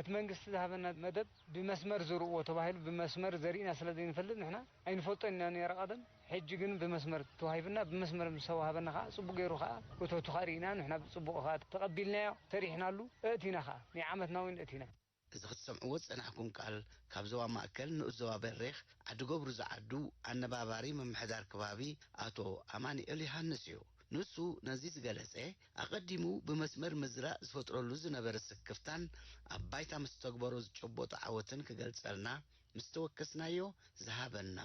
እቲ መንግስቲ ዝሃበና መደብ ብመስመር ዝርእዎ ተባሂሉ፣ ብመስመር ዘሪእና ስለ ዘይንፈልጥ ንሕና ኣይንፈልጦን ኢና ነይረ ቀደም። ሕጂ ግን ብመስመር ተዋሂብና፣ ብመስመር ምስ ተዋሃበና ከኣ ጽቡቕ ገይሩ ከኣ እቶቱ ከኣ ርኢና፣ ንሕና ብጽቡቕ ከኣ ተቐቢልናዮ፣ ሰሪሕናሉ፣ እእቲና ከኣ፣ ናይ ዓመትና እውን እእቲና። እዚ ክትሰምዕዎ ዝጸናሕኩም ቃል ካብ ዞባ ማእከል ንኡስ ዞባ በሪኽ ዓዲ ገብሩ ዝዓዱ ኣነባባሪ ምምሕዳር ከባቢ ኣቶ ኣማኑኤል ዮሃንስ እዩ። ንሱ ነዚ ዝገለጸ ኣቐዲሙ ብመስመር ምዝራእ ዝፈጥረሉ ዝነበረ ስክፍታን ኣብ ባይታ ምስ ተግበሮ ዝጨበጦ ዓወትን ክገልጸልና ምስ ተወከስናዮ ዝሃበና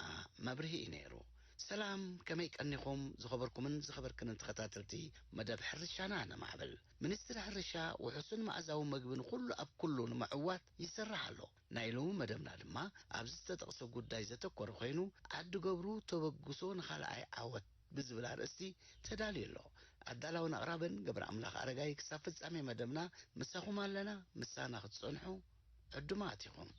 መብርሂ እዩ ነይሩ። ሰላም፣ ከመይ ቀኒኹም ዝኸበርኩምን ዝኸበርክንን ተኸታተልቲ መደብ ሕርሻና ነማዕብል። ሚኒስትሪ ሕርሻ ውሑስን መኣዛዊ መግቢ ንኹሉ ኣብ ኩሉ ንምዕዋት ይሰርሕ ኣሎ። ናይ ሎሚ መደብና ድማ ኣብዚ ዝተጠቕሰ ጉዳይ ዘተኮረ ኮይኑ፣ ዓዲ ገብሩ ተበግሶ ንኻልኣይ ዓወት ብዝብል ኣርእስቲ ተዳልዩ ኣሎ። ኣዳላውን ኣቕራብን ገብረ ኣምላኽ ኣረጋይ። ክሳብ ፍጻሜ መደብና ምሳኹም ኣለና። ምሳና ክትጸንሑ ዕዱማት ኢኹም።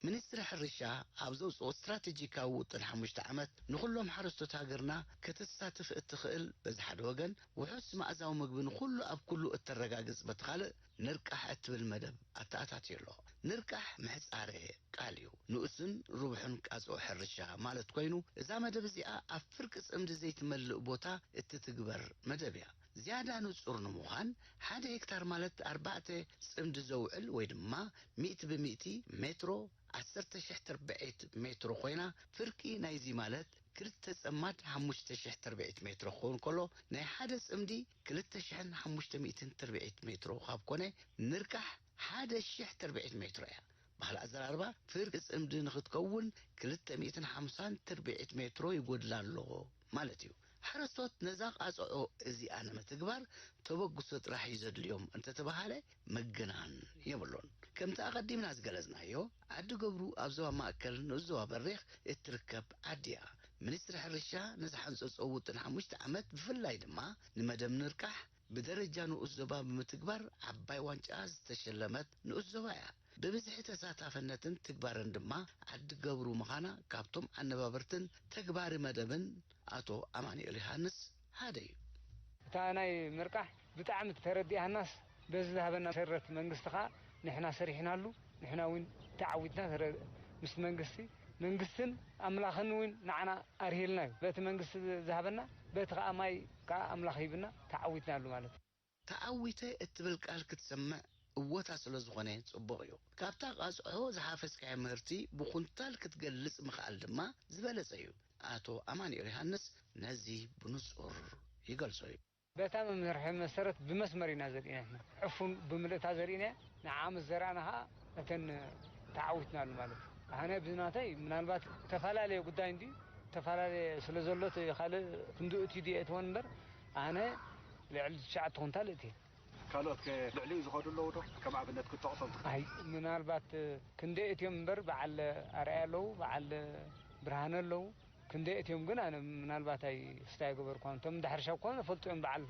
ሚኒስትሪ ሕርሻ ኣብ ዘውፅኦ ስትራቴጂካዊ ውጥን ሓሙሽተ ዓመት ንኹሎም ሓረስቶት ሃገርና ከተሳትፍ እትኽእል በዚ ሓደ ወገን፣ ውሑስ መኣዛዊ ምግቢ ንኹሉ ኣብ ኩሉ እተረጋግፅ በቲ ካልእ ንርቃሕ እትብል መደብ ኣተኣታትዩ ኣሎ። ንርቃሕ ምሕፃረ ቃል እዩ። ንኡስን ርቡሕን ቃፅኦ ሕርሻ ማለት ኮይኑ፣ እዛ መደብ እዚኣ ኣብ ፍርቂ ፅምዲ ዘይትመልእ ቦታ እትትግበር መደብ እያ። ዝያዳ ንፁር ንምዃን፣ ሓደ ሄክታር ማለት ኣርባዕተ ፅምዲ ዘውዕል ወይ ድማ ሚእቲ ብሚእቲ ሜትሮ ዓሰርተ ሽሕ ትርብዒት ሜትሮ ኮይና፣ ፍርቂ ናይዚ ማለት ክልተ ጸማድ ሓሙሽተ ሽሕ ትርብዒት ሜትሮ ክኸውን ከሎ፣ ናይ ሓደ ጽምዲ ክልተ ሽሕን ሓሙሽተ ሚእትን ትርብዒት ሜትሮ ካብ ኮነ፣ ንርቃሕ ሓደ ሽሕ ትርብዒት ሜትሮ እያ። ባህሊ ኣዘራርባ፣ ፍርቂ ጽምዲ ንኽትከውን ክልተ ሚእትን ሓምሳን ትርብዒት ሜትሮ ይጎድላ ኣሎ ማለት እዩ። ሓረስቶት ነዛ ቃጽዖ እዚኣ ንምትግባር ተበግሶ ጥራሕ እዩ ዘድልዮም እንተተባሃለ ምግናን የብሉን። ከምቲ ኣቐዲምና ዝገለጽናዮ፣ ዓዲ ገብሩ ኣብ ዞባ ማእከል ንኡስ ዞባ በሪኽ እትርከብ ዓዲ እያ። ሚኒስትሪ ሕርሻ ንዝሓንጸጾ ውጥን ሓሙሽተ ዓመት፣ ብፍላይ ድማ ንመደብ ንርቃሕ ብደረጃ ንኡስ ዞባ ብምትግባር ዓባይ ዋንጫ ዝተሸለመት ንኡስ ዞባ እያ። ብብዝሒ ተሳታፍነትን ትግባረን ድማ ዓዲ ገብሩ ምዃና ካብቶም ኣነባበርትን ተግባሪ መደብን ኣቶ ኣማኑኤል ዮሃንስ ሓደ እዩ። እታ ናይ ምርቃሕ ብጣዕሚ ተረዲኣናስ፣ በዚ ዝሃበና መሰረት መንግስቲ ኸኣ ንሕና ሰሪሕናሉ፣ ንሕና እውን ተዓዊትና ተረ-፣ ምስ መንግስቲ፣ መንግስትን ኣምላኽን እውን ንዓና ኣርሂልና እዩ። በቲ መንግስቲ ዝሃበና፣ በቲ ኸኣ ማይ ከኣ ኣምላኽ ሂብና ተዓዊትናሉ ማለት እዩ። ተዓዊተ እትብል ቃል ክትሰምዕ እወታ ስለ ዝኾነ ጽቡቕ እዩ። ካብታ ቃጽዖ ዝሓፈስካዮ ምህርቲ ብኩንታል ክትገልጽ ምኽኣል ድማ ዝበለጸ እዩ። ኣቶ ኣማኑኤል ዮሃንስ ነዚ ብንጹር ይገልጾ እዩ። በታ መምርሒ መሰረት ብመስመር ኢና ዘርኢና ንሕና። ዕፉን ብምልእታ ዘርኢና፣ ንዓ ምስ ዘራእና ኸኣ እተን ተዓዊትናሉ ማለት እዩ። ኣነ ብናተይ ምናልባት ዝተፈላለየ ጉዳይ እንዲ ዝተፈላለየ ስለ ዘሎ እቲ ካልእ ክንድኡ እቲ ድየ እትወን እምበር ኣነ ልዕሊ ትሽዓተ ኩንታል እቲ ካልኦት ከ ልዕሊኡ ዝኸዱ ኣለዉ ዶ? ከም ኣብነት ክትጠቕሶም ትኽእል? ኣይ፣ ምናልባት ክንደይ እትዮም እምበር፣ በዓል ኣርኣያ ኣለዉ፣ በዓል ብርሃነ ኣለዉ። ክንደይ እትዮም ግን ኣነ ምናልባት ኣይስታይ ገበርኳን። እቶም እንዳ ሕርሻ እኳ ፈልጡ እዮም፣ በዓል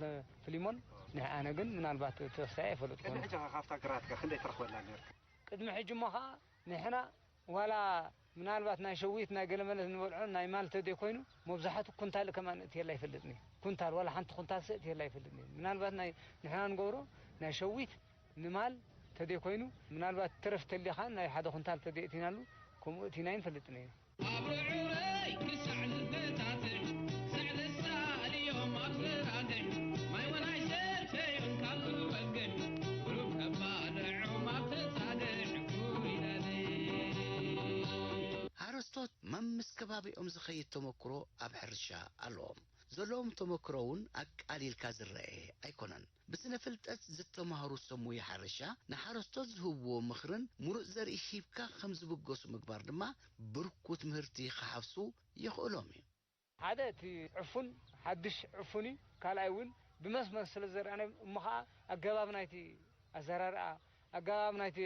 ፊሊሞን። ንሕ-፣ ኣነ ግን ምናልባት ተስታይ ኣይፈለጥኩን። ቅድሚ ሕጂ ኸ ካብታ ግራትካ ክንደይ ትረኽበላ ነርካ? ቅድሚ ሕጂ እሞ ኸኣ ንሕና ዋላ ምናልባት ናይ ሸዊት ናይ ገለመለ ንበልዖ ናይ ማል ተደይ ኮይኑ መብዛሕቱ ኩንታል ከማን እትየላ ኣይፈልጥን እዩ። ኩንታል ዋላ ሓንቲ ኩንታል ሰ እትየላ ኣይፈልጥን እዩ። ምናልባት ናይ ንሕና ንገብሮ ናይ ሸዊት ንማል ተደይ ኮይኑ ምናልባት ትረፍ ተሊኻን ናይ ሓደ ኩንታል ተደይ እቲናሉ ከምኡ እቲና ኣይንፈልጥን እዩ። ኣብ ርዑረይ ክሳዕ ዝበታትዕ፣ ስዕሊ ሳልዮም ኣብ ዝራግዕ፣ ማይ ወናይ ሰተዮም ካብ ዝወግሕ፣ ቁሩብ ከባልዖም ኣብ ተጻግዕ፣ ኩይላለ። ሓረስቶት መምስ ከባቢኦም ዝኸይድ ተመክሮ ኣብ ሕርሻ ኣለዎም። ዘለዎም ተመክሮ እውን ኣቃሊልካ ዝረአ ኣይኮነን። ብስነ ፍልጠት ዝተማህሩ ሰብ ሞያ ሓረሻ ንሓረስቶት ዝህብዎ ምኽርን ምሩፅ ዘርኢ ሂብካ ከም ዝብገሱ ምግባር ድማ ብርኩት ምህርቲ ክሓፍሱ የኽእሎም እዩ። ሓደ እቲ ዕፉን ሓድሽ ዕፉን እዩ። ካልኣይ እውን ብመስመር ስለ ዘርኣና እሞ ኸዓ ኣገባብ ናይቲ ኣዘራርኣ፣ ኣገባብ ናይቲ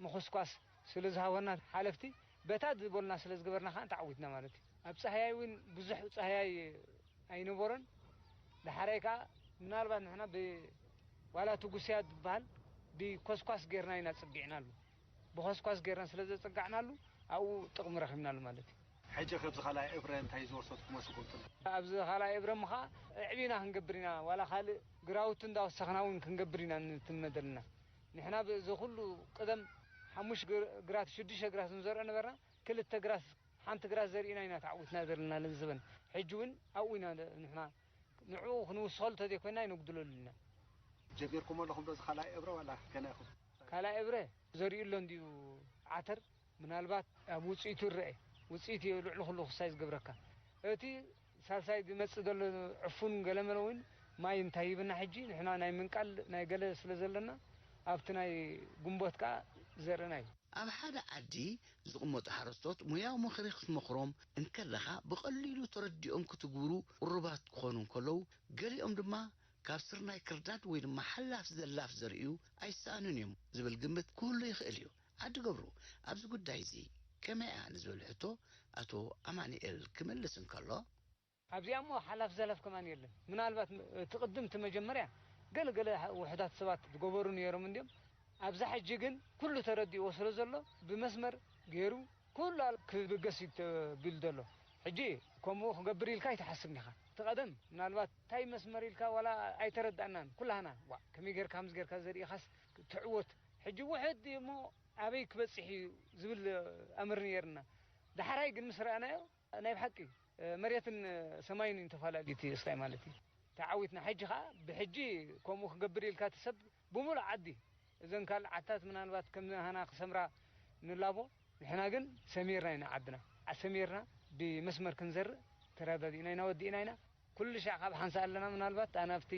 ምኹስኳስ ስለ ዝሃበና ሓለፍቲ፣ በታ ዝበሉና ስለ ዝገበርና ከዓ ተዓዊትና ማለት እዩ። ኣብ ፃህያይ እውን ብዙሕ ፃህያይ ኣይነበሮን። ዳሕራይ ከዓ ምናልባት ንሕና ብ-፣ ዋላ እቲ ጉስያ ዝበሃል ብኮስኳስ ጌርና ኢና ፅጊዕናሉ። ብኮስኳስ ጌርና ስለ ዘፀጋዕናሉ ኣብኡ ጥቕሚ ረኺብናሉ ማለት እዩ። ሕጂ ከብዚ ካልኣይ እብረ እንታይ ዝወሰድኩሞ ስጉምቲ ኣሎ? ኣብዚ ካልኣይ እብረ እሞ ኸዓ ኣዕቢና ክንገብር ኢና። ዋላ ካልእ ግራውቲ እንዳወሰኽና እውን ክንገብር ኢና ንትመደልና። ንሕና ብዚ ኩሉ ቅደም ሓሙሽ ግር-፣ ግራት፣ ሽዱሽተ ግራት ንዘርኦ ነበርና። ክልተ ግራት፣ ሓንቲ ግራት ዘሪእና ኢና ተዓዊትና ዘለና ለዝበን። ሕጂ እውን ኣብኡ ኢና ንሕና ንዕኡ ክንውስኸሉ ተዘይኮይና ኣይነጉድለሉ ኢና። ጀሚርኩም ኣለኹም ዶ እዚ ካልኣይ እብረ ዋላ ገና ኢኹም? ካልኣይ እብረ ዘሪኡ ኣሎ እንድዩ ዓተር፣ ምናልባት ኣብ ውፅኢቱ ይረአ። ውፅኢት እዩ ልዕሊ ኩሉ ክሳይ ዝገብረካ። እቲ ሳልሳይ ዝመፅእ ዘሎ ዕፉን ገለመለ እውን ማይ እንታይ ሂብና ሕጂ ንሕና ናይ ምንቃል ናይ ገለ ስለ ዘለና ኣብቲ ናይ ግንቦት ከዓ ዘርእና እዩ። ኣብ ሓደ ዓዲ ዝቕመጡ ሓረስቶት ሞያዊ ምኽሪ ክትመኽሮም እንከለኻ ብቐሊሉ ተረዲኦም ክትግብሩ ቅሩባት ክኾኑ እንከለዉ፣ ገሊኦም ድማ ካብ ስርናይ ክርዳድ ወይ ድማ ሓላፍ ዘላፍ ዘርእዩ ኣይሰኣኑን እዮም ዝብል ግምት ክህሉ ይኽእል እዩ። ዓዲ ገብሩ ኣብዚ ጉዳይ እዚ ከመይ እያ ንዝብል ሕቶ ኣቶ ኣማኑኤል ክምልስ እንከሎ፣ ኣብዚኣ እሞ ሓላፍ ዘላፍ ከማን የለን። ምናልባት ም-፣ እቲ ቅድም እቲ መጀመርያ ገለ ገለ ውሑዳት ሰባት ዝገበሩ ነይሮም እንድዮም። ኣብዛ ሕጂ ግን ኩሉ ተረዲእዎ ስለ ዘሎ ብመስመር ገይሩ ኩሉ ክብገስ እዩ ተቢሉ ዘሎ። ሕጂ ከምኡ ክገብር ኢልካ ኣይትሓስብን ኢኻ። እቲ ቀደም ምናልባት እንታይ መስመር ኢልካ ዋላ ኣይተረዳእናን። ኩላህና፣ "ዋእ፣ ከመይ ጌርካ ከምዚ ጌርካ ዘሪእኻስ ትዕወት?" ሕጂ ውሑድ እዩ እሞ ኣበይ ክበጽሕ እዩ ዝብል ኣምር ነይርና። ዳሕራይ ግን ምስ ረኣናዮ ናይ ብሓቂ መሬትን ሰማይን እዩ ተፈላለዩ እቲ እስታይ ማለት እዩ። ተዓዊትና። ሕጂ ኸኣ ብሕጂ ከምኡ ክገብር ኢልካ እቲ ሰብ ብምሉእ ዓዲ፣ እዘን ካልእ ዓድታት ምናልባት ከም ናህና ክሰምራ ንላቦ፣ ንሕና ግን ሰሚርና ኢና ዓድና። ኣሰሚርና ብመስመር ክንዘርእ ተረዳዲእና ኢና፣ ወዲእና ኢና። ኩሉ ሻዕ ካብ ሓንሳእ ኣለና። ምናልባት ኣነ ኣብቲ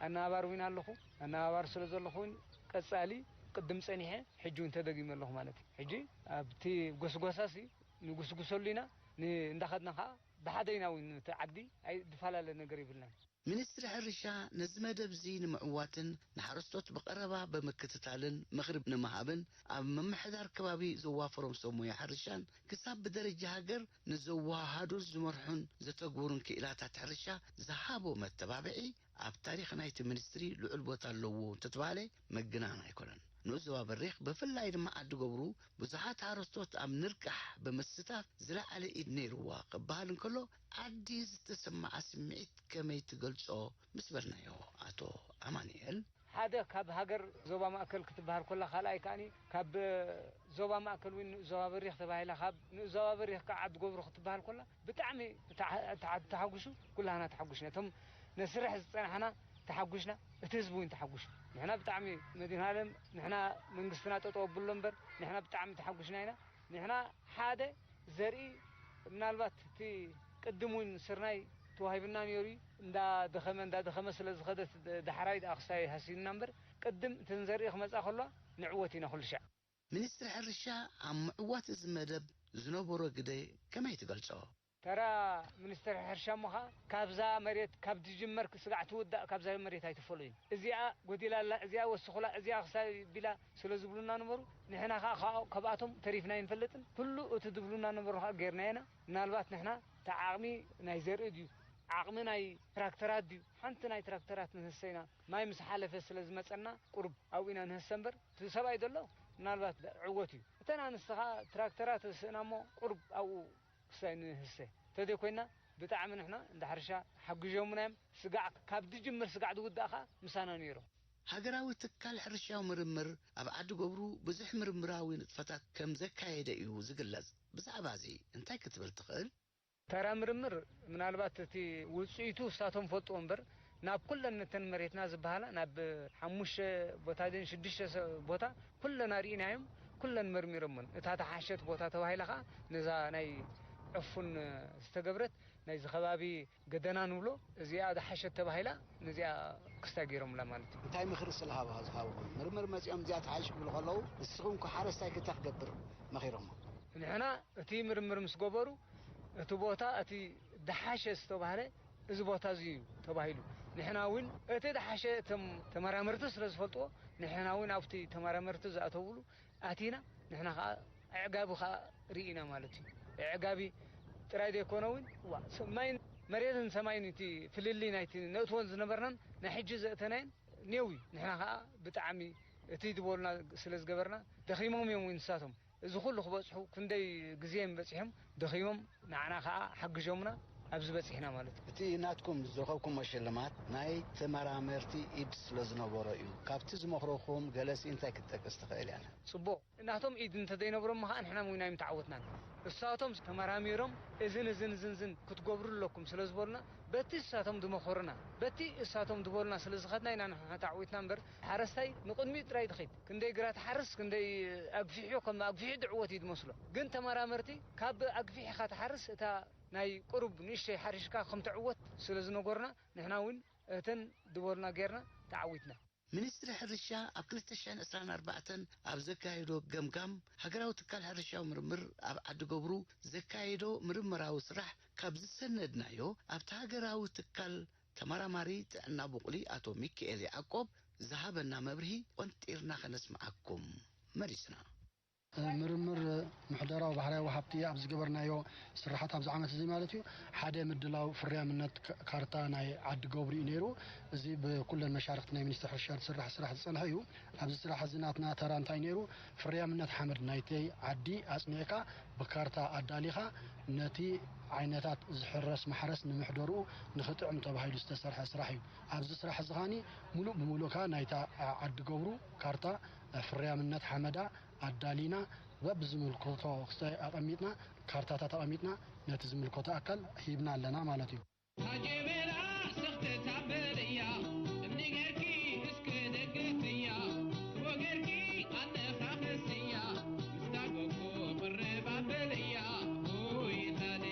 ኣነባባሪ እውን ኣለኹ። ኣነባባሪ ስለ ዘለኹ እውን ቀጻሊ ቅድም ጸኒሐ ሕጂ እውን ተደጊመ ኣለኹ ማለት እዩ። ሕጂ ኣብቲ ጎስጓሳሲ ንጉስጉሰሉ ኢና። ን-፣ እንዳኸድና ኸዓ ብሓደ ኢና እውን እቲ ዓዲ ኣይ-፣ ዝፈላለ ነገር የብልናን። ሚኒስትሪ ሕርሻ ነዚ መደብ እዚ ንምዕዋትን ንሓረስቶት ብቐረባ ብምክትታልን ምኽሪ ንምሃብን ኣብ ምምሕዳር ከባቢ ዘዋፈሮም ሰብ ሞያ ሕርሻን ክሳብ ብደረጃ ሃገር ንዘወሃሃዱን ዝመርሑን ዘተግብሩን ክኢላታት ሕርሻ ዝሃቦ መተባብዒ ኣብ ታሪኽ ናይቲ ሚኒስትሪ ልዑል ቦታ ኣለዎ እንተተባህለ ምግናን ኣይኮነን። ንኡስ ዞባ በሪኽ ብፍላይ ድማ ዓዲ ገብሩ ብዙሓት ሓረስቶት ኣብ ንርቃሕ ብምስታፍ ዝለዓለ ኢድ ነይርዋ ክበሃል እንከሎ ዓዲ ዝተሰማዓ ስምዒት ከመይ ትገልጾ ምስ በልናዮ ኣቶ ኣማኑኤል፣ ሓደ ካብ ሃገር ዞባ ማእከል ክትበሃል ኮላ፣ ካልኣይ ከኣኒ ካብ ዞባ ማእከል እውን ንኡስ ዞባ በሪኽ ተባሂላ፣ ካብ ንኡስ ዞባ በሪኽ ከዓ ዓዲ ገብሩ ክትበሃል ኮላ ብጣዕሚ ተዓ-፣ ተዓ-፣ ተሓጉሱ፣ ኩላህና ተሓጉስና። እቶም ነስርሕ ዝጸናሕና ተሓጉስና፣ እቲ ህዝቢ እውን ተሓጉሱ። ንሕና ብጣዕሚ መድኃኔዓለም፣ ንሕና መንግስትና ጠጠው ኣብሎ እምበር ንሕና ብጣዕሚ ተሓጉስና ኢና። ንሕና ሓደ ዘርኢ ምናልባት እቲ ቅድም እውን ስርናይ ተዋሂብና ነይሩ እዩ። እንዳደኸመ እንዳደኸመ ስለ ዝኸደ ዳሕራይ ደኣ ክሳይ ሃሲዩና እምበር ቅድም እቲ ንዘርኢ ክመጻ ከሎ ንዕወት ኢና ኩሉ ሻዕ። ሚኒስትሪ ሕርሻ ኣብ ምዕዋት እዚ መደብ ዝነበሮ ግደ ከመይ ትገልጾ? ተራ ሚኒስትሪ ሕርሻ እሞ ኸኣ ካብዛ መሬት ካብ ዝጅመር ስጋዕ ትውዳእ ካብዛ መሬት ኣይትፈለዩን። እዚኣ ጎዲላ ኣላ፣ እዚኣ ወስኹላ፣ እዚኣ ክሳይ ቢላ ስለ ዝብሉና ነበሩ። ንሕና ኸኣ ካብኣ-፣ ካብኣቶም ተሪፍና ኣይንፈልጥን። ኩሉ እቲ ዝብሉና ነበሩ ኸኣ ጌርና ኢና። ምናልባት ንሕና እቲ ዓቕሚ ናይ ዘርኢ ድዩ፣ ዓቕሚ ናይ ትራክተራት ድዩ? ሓንቲ ናይ ትራክተራት ንህሰ ኢና። ማይ ምስ ሓለፈ ስለ ዝመጸና ቁሩብ ኣብኡ ኢና ንህሰ እምበር፣ እቲ ሰብኣይ ዘሎ ምናልባት ዕወት እዩ። እተን ኣንስቲ ኸኣ ትራክተራት ስእና እሞ ቁሩብ ኣብኡ ክሳይ ንህሰ። እንተዘይኮይና ብጣዕሚ ንሕና እንዳ ሕርሻ ሓጊዞምና እዮም። ስጋዕ ካብ ዝጅምር ስጋዕ ዝውዳእ ኸኣ ምሳና ነይሮም። ሃገራዊ ትካል ሕርሻዊ ምርምር ኣብ ዓዲ ገብሩ ብዙሕ ምርምራዊ ንጥፈታት ከም ዘካየደ እዩ ዝግለጽ። ብዛዕባ እዚ እንታይ ክትብል ትኽእል? ተራ ምርምር ምናልባት እቲ ውጽኢቱ እሳቶም ፈልጥዎ እምበር ናብ ኩለን እተን መሬትና ዝበሃላ ናብ ሓሙሽተ ቦታ ድን ሽዱሽተ ሰ-፣ ቦታ ኩለን ኣርኢናዮም፣ ኩለን መርሚሮምን። እታ ተሓሸት ቦታ ተባሂላ ኸኣ ነዛ ናይ ዕፉን ዝተገብረት ናይዚ ከባቢ ገደና ንብሎ፣ እዚኣ ዝሓሸት ተባሂላ ነዚኣ ክስታይ ገይሮምላ ማለት እዩ። እንታይ ምኽሪ ስለ ሃባ ዝሃብኹም? ምርምር መጺኦም እዚኣ ትሓይሽ ክብሉ ከለዉ ንስኹም እኮ ሓረስታይ ክታ ክገብር መኺሮሞ? ንሕና እቲ ምርምር ምስ ገበሩ እቲ ቦታ እቲ ዝሓሸ ዝተባህለ እዚ ቦታ እዚ እዩ ተባሂሉ። ንሕና እውን እቲ ዝሓሸ እቶም ተመራመርቲ ስለ ዝፈልጥዎ፣ ንሕና እውን ኣብቲ ተመራመርቲ ዝኣተውሉ ኣቲና፣ ንሕና ከዓ ኣዕጋቢ ከዓ ርኢና ማለት እዩ። ኣዕጋቢ ጥራይ ዘይኮነ እውን፣ ዋ፣ ሰማይን መሬትን፣ ሰማይን፣ እቲ ፍልልይ ናይቲ ነእትዎን ዝነበርናን ናይ ሕጂ ዘእተናየን ኔው እዩ። ንሕና ከዓ ብጣዕሚ እቲ ዝበሉና ስለ ዝገበርና ደኺሞም እዮም ንሳቶም። እዚ ኩሉ ክበጽሑ ክንደይ ግዜ እዮም በጺሖም፣ ደኺሞም፣ ንዓና ከዓ ሓግዞምና ኣብዚ በጺሕና ማለት እዩ። እቲ ናትኩም ዝረኸብኩሞ ሽልማት ናይ ተመራመርቲ ኢድ ስለ ዝነበሮ እዩ። ካብቲ ዝመኽረኹም ገለሲ እንታይ ክትጠቅስ ትኽእል እያ? ጽቡቕ፣ ናቶም ኢድ እንተዘይነብሮም ከዓ ንሕና ምውናይ ምተዓወትናን። እሳቶም ተመራሚሮም እዝን እዝን እዝን እዝን ክትገብሩ ኣለኩም ስለ ዝበሉና፣ በቲ እሳቶም ዝመኸሩና፣ በቲ እሳቶም ዝበሉና ስለ ዝኸድና ኢና ንሕና ተዓዊትና እምበር፣ ሓረስታይ ንቕድሚት ጥራይ ትኸይድ። ክንደይ ግራት ሓርስ፣ ክንደይ ኣግፊሑ፣ ከም ኣግፊሑ ዝዕወት እዩ ዝመስሎ። ግን ተመራመርቲ ካብ ኣግፊሕኻ ትሓርስ፣ እታ ናይ ቁሩብ ንእሽተይ ሓሪሽካ ከም ትዕወት ስለ ዝነገሩና፣ ንሕና እውን እተን ዝበሉና ጌርና ተዓዊትና። ሚኒስትሪ ሕርሻ ኣብ ክልተ ሽሕን ዕስራን ኣርባዕተን ኣብ ዘካየዶ ገምጋም፣ ሃገራዊ ትካል ሕርሻዊ ምርምር ኣብ ዓዲ ገብሩ ዘካየዶ ምርምራዊ ስራሕ ካብ ዝሰነድናዮ፣ ኣብቲ ሃገራዊ ትካል ተመራማሪ ጥዕና ቡቕሊ ኣቶ ሚካኤል ያዕቆብ ዝሃበና መብርሂ ቆንጢርና ከነስምዓኩም መሪጽና። ምርምር ምሕደራዊ ባህርያዊ ሃብቲ ኣብ ዝገበርናዮ ስራሓት ኣብዚ ዓመት እዚ ማለት እዩ፣ ሓደ ምድላው ፍርያምነት ካ-፣ ካርታ ናይ ዓዲ ገብሩ እዩ ነይሩ። እዚ ብኩለን መሻርኽቲ ናይ ሚኒስትሪ ሕርሻ ዝስራሕ ስራሕ ዝጸንሐ እዩ። ኣብዚ ስራሕ እዚ ናትና ተራ እንታይ ነይሩ? ፍርያምነት ሓመድ ናይተይ ዓዲ ኣጽኒዕካ ብካርታ ኣዳሊኻ ነቲ ዓይነታት ዝሕረስ ማሕረስ ንምሕደርኡ ንኽጥዕም ተባሂሉ ዝተሰርሐ ስራሕ እዩ። ኣብዚ ስራሕ እዚ ኻኒ ሙሉእ ብሙሉእ ከኣ ናይታ ዓዲ ገብሩ ካርታ ፍርያምነት ሓመዳ ኣዳሊና በብዝምልከቶ ክስታይ ኣቐሚጥና፣ ካርታታት ኣቐሚጥና ነቲ ዝምልከቶ ኣካል ሂብና ኣለና ማለት እዩ። ኣጀበላ ስኽተት ኣበልያ፣ እምኒ ጌርኪ እስከ ደገፍያ፣ ሽቦ ጌርኪ ኣለኻ ከስያ፣ ምስታ ጎቦ ቅርብ ኣበልያ፣ ኡይ ሃሌ።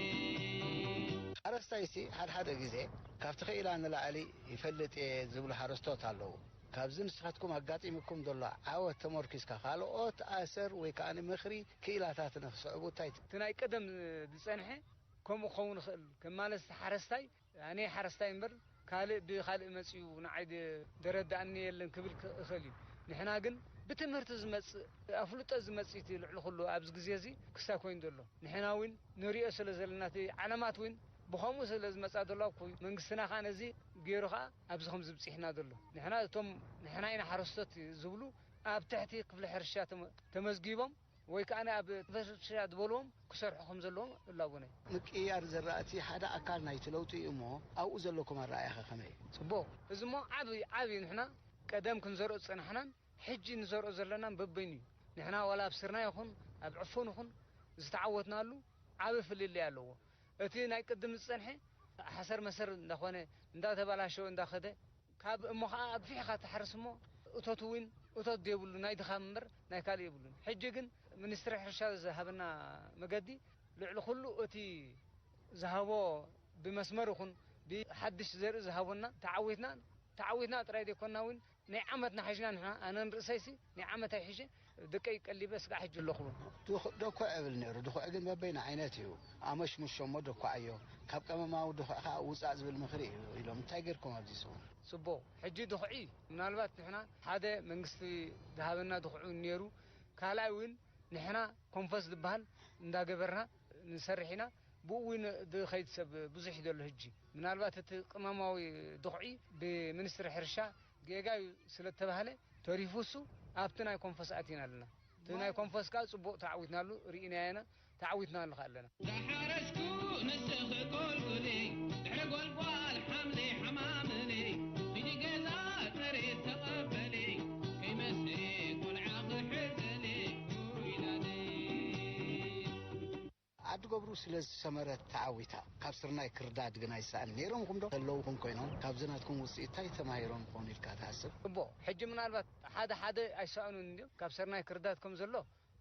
ሓረስታይሲ ሓድሓደ ግዜ ካብቲ ክኢላ ንላዕሊ ይፈልጥ እየ ዝብሉ ሓረስቶት ኣለዉ። ካብዚ ንስኻትኩም ኣጋጢምኩም ዘሎ ዓወት ተመርኪስካ፣ ካልኦት ኣሰር ወይ ከኣ ምኽሪ ክኢላታት ንኽስዕቡ እንታይ ት-? እቲ ናይ ቀደም ዝጸንሐ ከምኡ ክኸውን ይኽእል። ከም ማለት ሓረስታይ፣ ኣነ ሓረስታይ እምበር፣ ካልእ ብኻልእ መጺኡ ንዓይ ድ-፣ ደረዳእኒ የለን ክብል ክ-፣ ይኽእል እዩ። ንሕና ግን ብትምህርቲ ዝመጽእ፣ ኣፍልጦ ዝመጽእ እቲ ልዕሊ ኩሉ ኣብዚ ግዜ እዚ ክሳብ ኮይኑ ዘሎ። ንሕና እውን ንሪኦ ስለ ዘለና፣ እቲ ዓለማት እውን ብኸምኡ ስለ ዝመጻ ዘሎ፣ ኣብ ኮ-፣ መንግስትና ኸኣ ነዚ ገይሩ ኸኣ ኣብዚ ከም ዝብጽሕና ዘሎ። ንሕና እቶም፣ ንሕና ኢና ሓረስቶት ዝብሉ ኣብ ትሕቲ ክፍሊ ሕርሻ ተመ-፣ ተመዝጊቦም ወይ ከኣ ኣብ ክፍሊ ሕርሻ ዝበልዎም ክሰርሑ ከም ዘለዎም እላቦና እዩ። ምቅይያር ዘራእቲ ሓደ ኣካል ናይቲ ለውጢ እዩ እሞ፣ ኣብኡ ዘለኩም ኣረኣእያኸ ከመይ እዩ? ጽቡቕ። እዚ እሞ ዓቢ፣ ዓቢ ንሕና ቀደም ክንዘርኦ ዝጸናሕናን ሕጂ ንዘርኦ ዘለናን በበይኑ እዩ። ንሕና ዋላ ኣብ ስርናይ ይኹን ኣብ ዕፉን ይኹን ዝተዓወትናሉ ዓቢ ፍልልይ ኣለዎ። እቲ ናይ ቅድም ዝጸንሐ ሓሰር መሰር እንዳኾነ፣ እንዳተበላሸወ እንዳኸደ፣ ካብ እሞ ኸዓ ኣግፊሕኻ ትሓርስ እሞ፣ እቶት እውን እቶት ዘይብሉ ናይ ድኻም እምበር ናይ ካልእ የብሉን። ሕጂ ግን ሚኒስትሪ ሕርሻ ዝሃበና መገዲ፣ ልዕሊ ኩሉ እቲ ዝሃቦ ብመስመር ይኹን ብሓድሽ ዘርኢ ዝሃቦና ተዓዊትና፣ ተዓዊትና ጥራይ ዘይኮንና እውን ናይ ዓመትና ሒዝና ንሕና፣ ኣነ ንርእሰይሲ ናይ ዓመት ኣይሒዘ ደቀይ ቀሊበ ስጋዕ ሕጂ ኣለኹ። ድኹ-፣ ድኹዕ እብል ነይሩ። ድኹዕ ግን በበይኑ ዓይነት እዩ። ኣመሽምሾ እሞ ድኳዓዮ፣ ካብ ቀመማዊ ድኹዕ ከኣ ውጻእ ዝብል ምኽሪ እዩ ኢሎም። እንታይ ጌርኩም ኣብዚ ስኹም? ጽቡቕ። ሕጂ ድኹዒ ምናልባት ንሕና ሓደ መንግስቲ ዝሃበና ድኹዑ ነይሩ፣ ካልኣይ እውን ንሕና ኮንፈስ ዝበሃል እንዳገበርና ንሰርሕ ኢና። ብኡ እውን ዝኸይድ ሰብ ብዙሕ እዩ ዘሎ። ሕጂ ምናልባት እቲ ቅመማዊ ድኹዒ ብሚኒስትሪ ሕርሻ ጌጋ እዩ ስለ እተባህለ ተሪፉ እሱ ኣብቲ ናይ ኮንፈስ ኣቲና ኣለና። እቲ ናይ ኮንፈስ ከኣ ጽቡቕ ተዓዊትናሉ፣ ርኢናዮ ኢና፣ ተዓዊትናሉ ከኣ ኣለና። ዳሓረስኩ ንስኺ ጎልጉሊ፣ ድሕሪ ጎልጓል ሓምሊ ሓማምሊ፣ ኪዲ ገዛ ጥሪት ተቐበሊ፣ ከይመስሊ ቆልዓ ክሕዘሊ፣ ውይላለይ። ዓዲ ገብሩ ስለ ዝሰመረት ተዓዊታ። ካብ ስርናይ ክርዳድ ግን ኣይሰኣን። ነይሮምኹም ዶ? ዘለውኹም ኮይኖም ካብዚ ናትኩም ውፅኢት እንታይ ተማሂሮም ይኾኑ ኢልካ ትሓስብ? እቦ፣ ሕጂ ምናልባት ሓደ ሓደ ኣይሰኣኑን እንድዮም። ካብ ስርናይ ክርዳድ ከም ዘሎ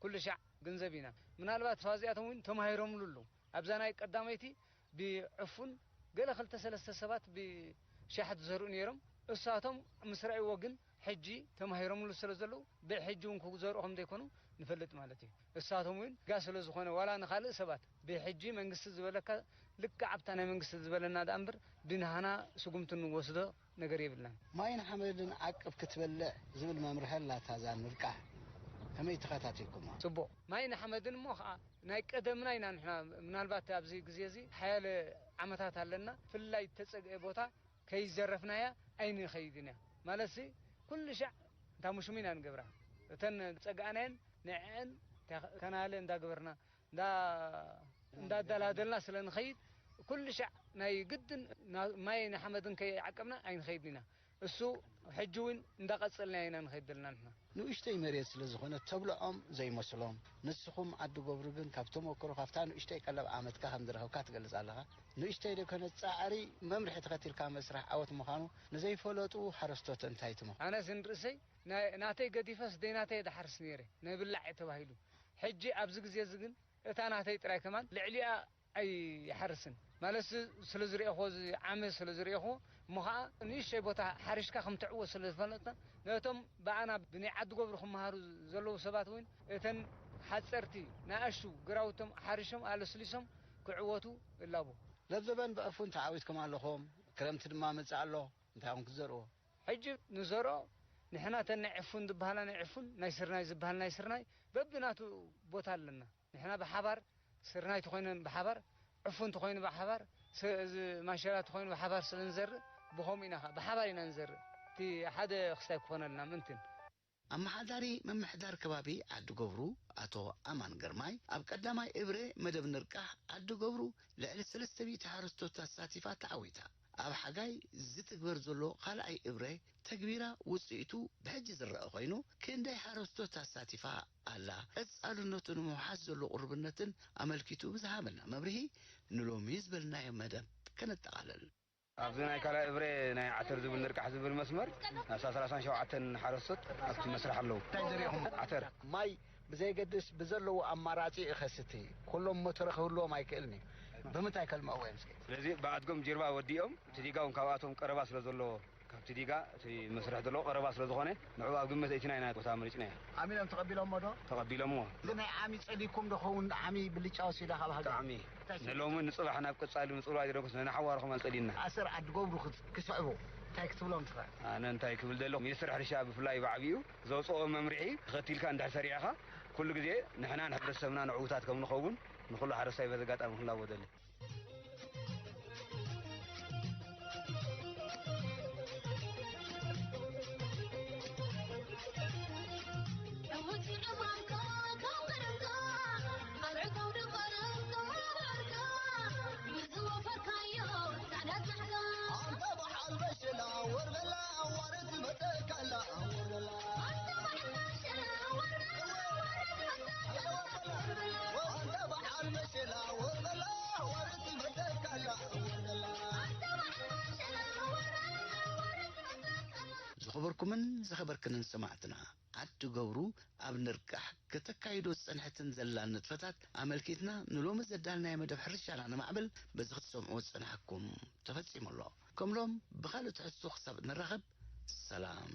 ኩሉ ሻዕ ግንዘብ ኢና። ምናልባት ካብዚኣቶም እውን ተማሂሮምሉ ኣለዉ። ኣብዛ ናይ ቀዳመይቲ ብዕፉን ገለ ክልተ ሰለስተ ሰባት ብሻሕቲ ዝዘርኡ ነይሮም። እሳቶም ምስ ረኣይዎ ግን ሕጂ ተማሂሮምሉ ስለ ዘለዉ ብሕጂ እውን ክዘርኡ ከም ዘይኮኑ ንፈልጥ ማለት እዩ። እሳቶም እውን ጋ ስለ ዝኾነ ዋላ ንኻልእ ሰባት ብሕጂ መንግስቲ ዝበለካ ልክዕ ኣብታ ናይ መንግስቲ ዝበለና ደኣ እምበር ብናህና ስጉምቲ እንወስዶ ነገር የብልናን። ማይን ሓመድን ዓቅብ ክትበልዕ ዝብል መምርሒ ኣላታ እዛ ንርቃሕ። ከመይ ተኸታቲልኩማ? ጽቡቕ። ማይን ሓመድን እሞ ኸዓ ናይ ቀደምና ኢና ንሕና። ምናልባት ኣብዚ ግዜ እዚ ሓያለ ዓመታት ኣለና። ፍላይ ተጸግአ ቦታ ከይዘረፍናያ ኣይንኸይድን እያ። ማለትሲ ኩሉ ሻዕ እንታ ሙሽሙ ኢና ንገብራ። እተን ጸግኣናየን ንዕአን ከናለ እንዳገበርና እንዳ እንዳደላደልና ስለ ንኸይድ ኩሉ ሻዕ ናይ ግድን ና- ማይ ንሓመድን ከይዓቀብና ኣይንኸይድን ኢና። እሱ ሕጂ እውን እንዳቐጸልና ኢና ንኸይድ ዘለና ንሕና። ንኡሽተይ መሬት ስለ ዝኾነ ተብልዖም ዘይመስሎም፣ ንስኹም ዓዲ ገብሩ ግን ካብ ተመክሮ ካብታ ንኡሽተይ ቀለብ ዓመትካ ከም ዝረኸብካ ትገልጽ ኣለኻ። ንኡሽተይ ደይኮነ ጻዕሪ መምርሒ ተኸቲልካ መስራሕ ዓወት ምዃኑ ንዘይፈለጡ ሓረስቶት እንታይ ትመኽሩ? ኣነስ ንርእሰይ ናይ- ናተይ ገዲፈስ ደይ ናተይ ድሓርስ ነይረ ነብላዕ ተባሂሉ። ሕጂ ኣብዚ ግዜ እዚ ግን እታ ናተይ ጥራይ ከማን ልዕሊኣ ኣይሓርስን ማለት ስለ ዝርእኹ፣ እዚ ዓመት ስለ ዝርእኹ እሞ ኸዓ ንእሽተይ ቦታ ሓሪሽካ ከም ትዕወት ስለ ዝፈለጥና ነቶም ብኣና ብናይ ዓዲ ገብሩ ክመሃሩ ዘለዉ ሰባት እውን እተን ሓፀርቲ ንኣሽቱ ግራውቶም ሓሪሾም ኣለስሊሶም ክዕወቱ እላቦ። ለብዘበን ብዕፉን ተዓዊትኩም ኣለኹም፣ ክረምቲ ድማ መፅእ ኣሎ፣ እንታይ ኢኹም ክትዘርዎ? ሕጂ ንዘርኦ ንሕና እተን ናይ ዕፉን ዝበሃላ ናይ ዕፉን፣ ናይ ስርናይ ዝበሃል ናይ ስርናይ በብናቱ ቦታ ኣለና። ንሕና ብሓባር ስርናይ ተኾይነን ብሓባር፣ ዕፉን ተኾይኑ ብሓባር፣ ስ- እዚ ማሸላ ተኾይኑ ብሓባር ስለ ንዘርእ ብኸምኡ ኢና ኸ- ብሓባር ኢና ንዘርእ። እቲ ሓደ ክስታይ ክኾነልና ምእንትን። ኣመሓዳሪ ምምሕዳር ከባቢ ዓዲ ገብሩ ኣቶ ኣማን ግርማይ ኣብ ቀዳማይ እብረ መደብ ንርቃሕ ዓዲ ገብሩ ልዕሊ ሰለስተ ሚእቲ ሓረስቶት ኣሳቲፋ ተዓዊታ። ኣብ ሓጋይ ዝትግበር ዘሎ ካልኣይ እብረ ተግቢራ ውፅኢቱ ብሕጂ ዝረአ ኮይኑ ክንደይ ሓረስቶት ኣሳቲፋ ኣላ፣ ቀፃልነቱ ንምውሓስ ዘሎ ቁርብነትን ኣመልኪቱ ብዝሃበና መብርሂ ንሎሚ ዝበልናዮ መደብ ከነጠቓልል። ኣብዚ ናይ ካልኣይ እብረ ናይ ዓተር ዝብል ንርቃሕ ዝብል መስመር ኣስታት ሰላሳን ሸውዓተን ሓረስቶት ኣብቲ መስርሕ ኣለዉ። እንታይ ዘሪእኹም? ዓተር። ማይ ብዘየገድስ ብዘለዎ ኣማራጺ እዩ ከስቲ። ኩሎም ሞተር ክህልዎም ኣይክእልን እዩ። ብምንታይ ከልምዕዎ እዮም እስኪ? ስለዚ ብኣድጎም ጀርባ ወዲኦም እቲ ዲጋ እውን ካብኣቶም ቀረባ ስለ ዘሎ ካብቲ ዲጋ እቲ መስርሕ ዘለዎ ቀረባ ስለ ዝኾነ ንዕኡ ኣብ ግምት እቲና ኢና ቦታ መሪፅና ኢና። ኣሚኖም ተቐቢሎሞ ዶ? ተቐቢሎሞ። እዚ ናይ ዓሚ ጸሊኩም ዶ ኸውን? ዓሚ ብልጫ ወሲዳ ካብ ሃገር? ብጣዕሚ። እንታይ ስለ ንሎሚ ንፅባሕ ናብ ቀፃሊ ምፅዋይ ደረኩስ ነናሓዋርኹም ኣንፀሊና። ኣሰር ዓዲ ገብሩ ክት- ክስዕቡ እንታይ ክትብሎም ትኽእል? ኣነ እንታይ ክብል ዘለኹ ሚኒስትር ሕርሻ ብፍላይ ብዓብዩ ዘውፅኦ መምርሒ ተኸቲልካ እንድሕር ሰሪዕኻ ኩሉ ግዜ ንሕናን ሕብረተሰብና ንዕዉታት ከም ንኸውን ንኹሉ ሓረስታይ በዚ ኣጋጣሚ ክላቦ ደሊ። ዝኸበርኩምን ዝኸበርክንን ሰማዕትና፣ ዓዲ ገብሩ ኣብ ንርቃሕ ከተካይዶ ዝጸንሐትን ዘላን ንጥፈታት ኣመልኪትና ንሎሚ ዘዳልናዮ መደብ ሕርሻና ነማዕብል በዚ ክትሰምዕዎ ዝጸናሕኩም ተፈጺሙ ኣሎ። ከም ሎም ብኻልእ ትሕዝቶ ክሳብ ንራኸብ ሰላም።